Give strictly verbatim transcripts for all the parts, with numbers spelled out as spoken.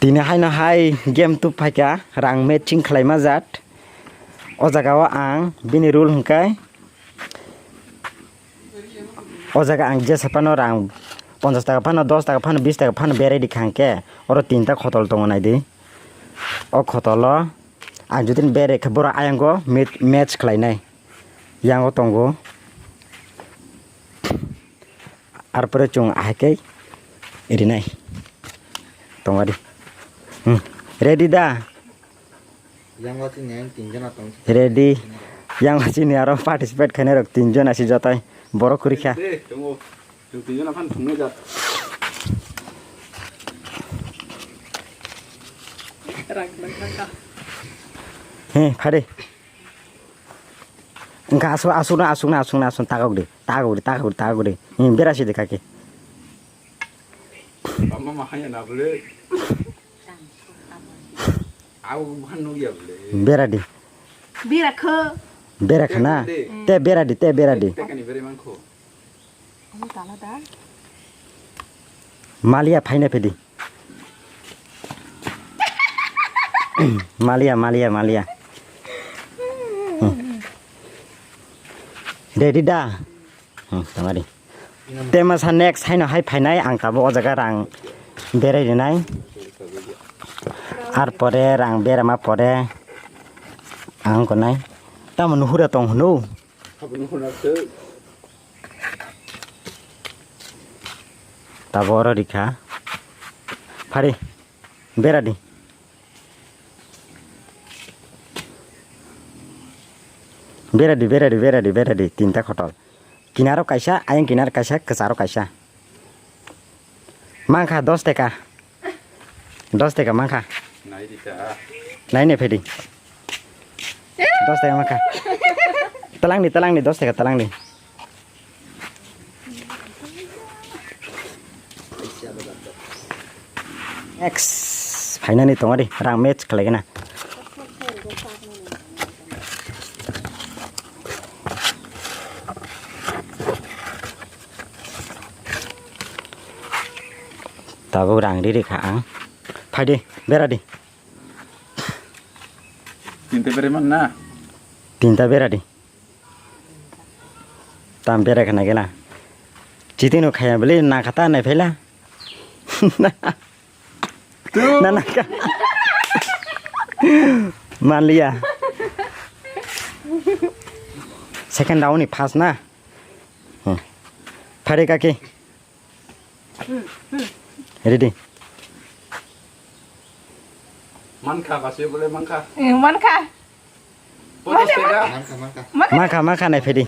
Tini haino hai game tub phaikha, rang matching khlaima jat. O jaga o ang bini rule hwnkhe, o jaga ang jesa phano rang ponchash taka phano, dos taka phano, bis taka phano berai di kha hwnkhe, oro tinta khotol tongo naidi. O khotolo ang jotoni berai khe borok ayango mit-, match khlainai. Yango tongo. Arpore chwng ahai khe rinai. Tongadi. Hmm. Ready da? Yang watching yang tinjon atong. Ready. Yang watching ni aro participate khainai rok tinjon asi jotai. Borok kwrwi kha. De, tongo. Chwng tinjon aphan thungna jat. Rang nang kha. He, phade. Engkha asuk, asuk na, asuk na, asuk na, asuk na, takok di, takok di, takok di, takok di. Hmm, bera sidi kaki. Mama mahanya na bole. Aku bukan nugya bole. Bera di. Bera khe. Bera khana. Bera di. Te bera di, te bera di. Te kani bere mangkho. Malia phaina phedi. Malia, malia, malia. Hmm. Ready da? Hmm, tamari. Te masa next haino hai phainai ang tabuk o jaga rang berai rinai. Ar pore rang berama pore ang konai. Tamo nuhura tong hunu. Tabo oro rikha. Phari. Beradi. Beradi, beradi, beradi, beradi. Tinta khotol. Kinaro kaisa, ayang kinar kaisa, kwcharo kaisa. Mangkha dos teka. Dos teka mangkha. Nai di ta. Nai ne phedi. Dos teka mangkha. Talangni, talangni, dos teka talangni. Next. Phainani tongari, rang match khlaigena. Tabuk rang riri kha ang. Phaidi, beradi. Tinta bere man na? Tinta beradi. Tam bere khana gela. Chitino khaya beli na khata nai phela. Na, na, ka. Manliya. Second round ni first na. Hmm. Phari kaki. Ready. Mankha, basi bole mankha. Eh, mankha. Potos teka. Mankha, mankha. Mankha, mankha nai phedi.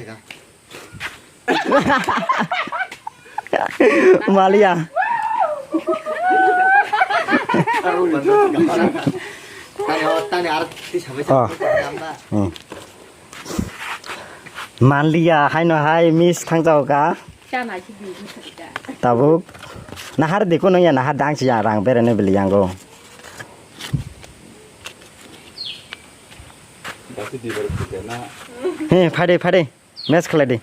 Malia. Tani, tani ar tisa bai. Oh. Hmm. Manliya, haino hai miss thangjago ka. Chana si di, di sa ka. Tabuk. Nahar diko nung ya, nahar dang si ya, rang bere ne beli yango. Dasi di baru kita na. He, phade, phade. Match khlai di.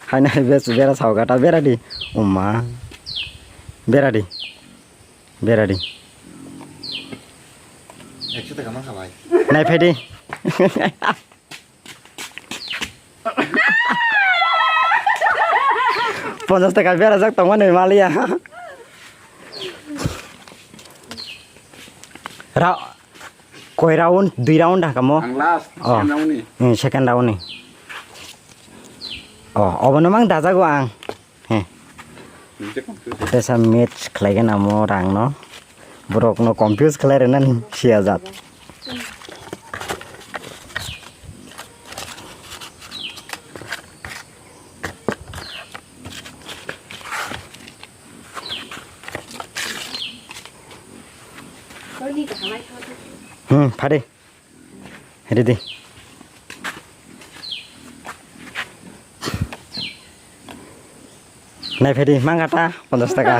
Haino hai match bera sao gata bera di. Uma. Bera di. Bera di. Ekso taka mankha bai. Nai phai di. Ponchas taka berajak tongmani maliya. Ra-, koi round, dui round hakamo. Ang last, oh. Second round ni. Hmm, second round ni. Oh, obono mang dajago ang. He. Nijek confuse. Tesa match khlaigen amo rangno. Borokno confuse khlai rwna siya jat. Hmm, phari. Ready. Nai phedi, mangata, ponchas taka.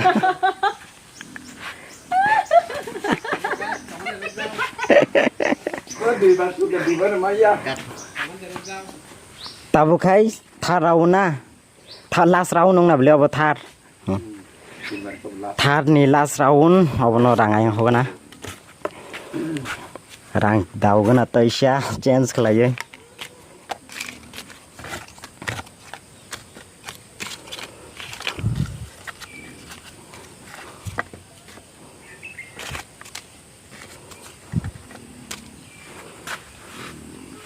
Tabuk khai, thar round na. Thar last round nung na beli abo thar. Hmm. Third ni last round, obono rang ayang hogana. Rang daugana toisa change khlaiwi.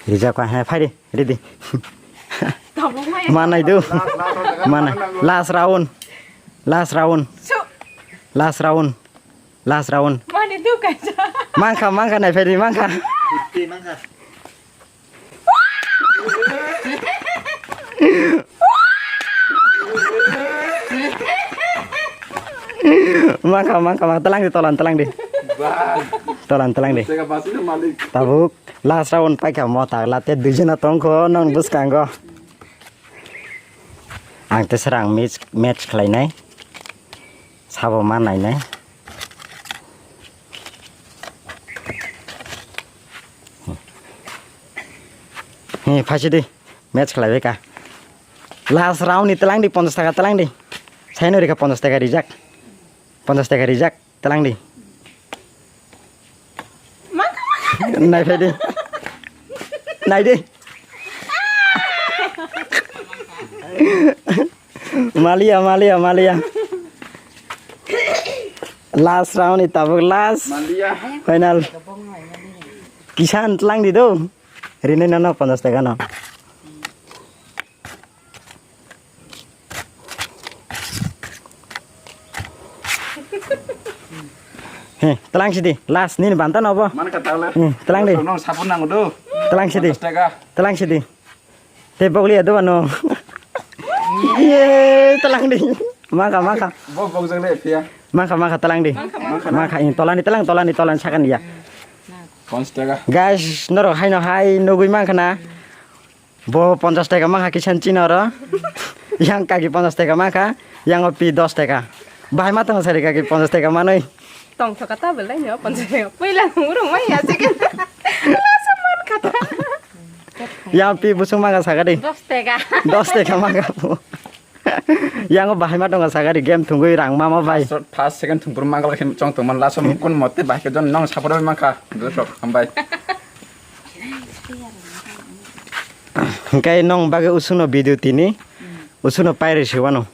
Rijak kha, he, phai di, ready. Tabuk mai. Manai do. Manai. Last round. Last round. Su. Last round. Last round. Mani do kaisa. Mangkha, mangkha, nai phai di, mangkha. Fifty mangkha. Mangkha, mangkha, mangkha, telang di, tolan, telang di. Bang. Tolan, telang di. Tega basino malik. Tabuk, last round paikha mo tagla, te duijona tongkho, nong bwskango. Ang te serang match, match khlainai. Sabo ma nainai. He, phaisi di. Match khlaibai ka. Last round ni telang di, ponchash taka telang di. Saino rikha ponchash taka rijak. Ponchash taka rijak, telang di. Nai phai di. Nai di. Maliya, maliya, maliya. Last round ni tabuk last. Maliya. Final. Kisan telang di do. Rini nono ponchash taka no. He, telang sidi, last nini banta no bo. Mana kata le. He, telang di. Nong sapun nang do. Telang sidi. Ponchash taka. Telang sidi. Te bogli ado bano. Ye, telang di. Maka, maka. Bo bog jang le pia. Maka, maka, telang di. Maka, maka. Maka, in tolani telang, tolani, tolani sakan ya. Ponchash taka. Guys, norok haino hai nugui mangkha na. Bo ponchash taka mangkha kisan chini oro. Yang kaki ponchash taka mangkha, yang o pi dos taka. Bahai ma tongo sari kaki ponchash taka manwi. Tongthoka ta belai no ponchash taka. Puila nung rung mai ya chicken. Lasa man kata. Yang pi busung mangkha saka di. Dos taka. Dos taka mangkha bu. Yang o bahai ma tongo saka di game thungwi rang mama bai. First, first, second thungpur mangkha khe chong tongman last o kun mote bahai khe jon nong support bai mangkha. Dosok hambai. Hingke nong bagwi usuno video tini, usuno pairi se wano.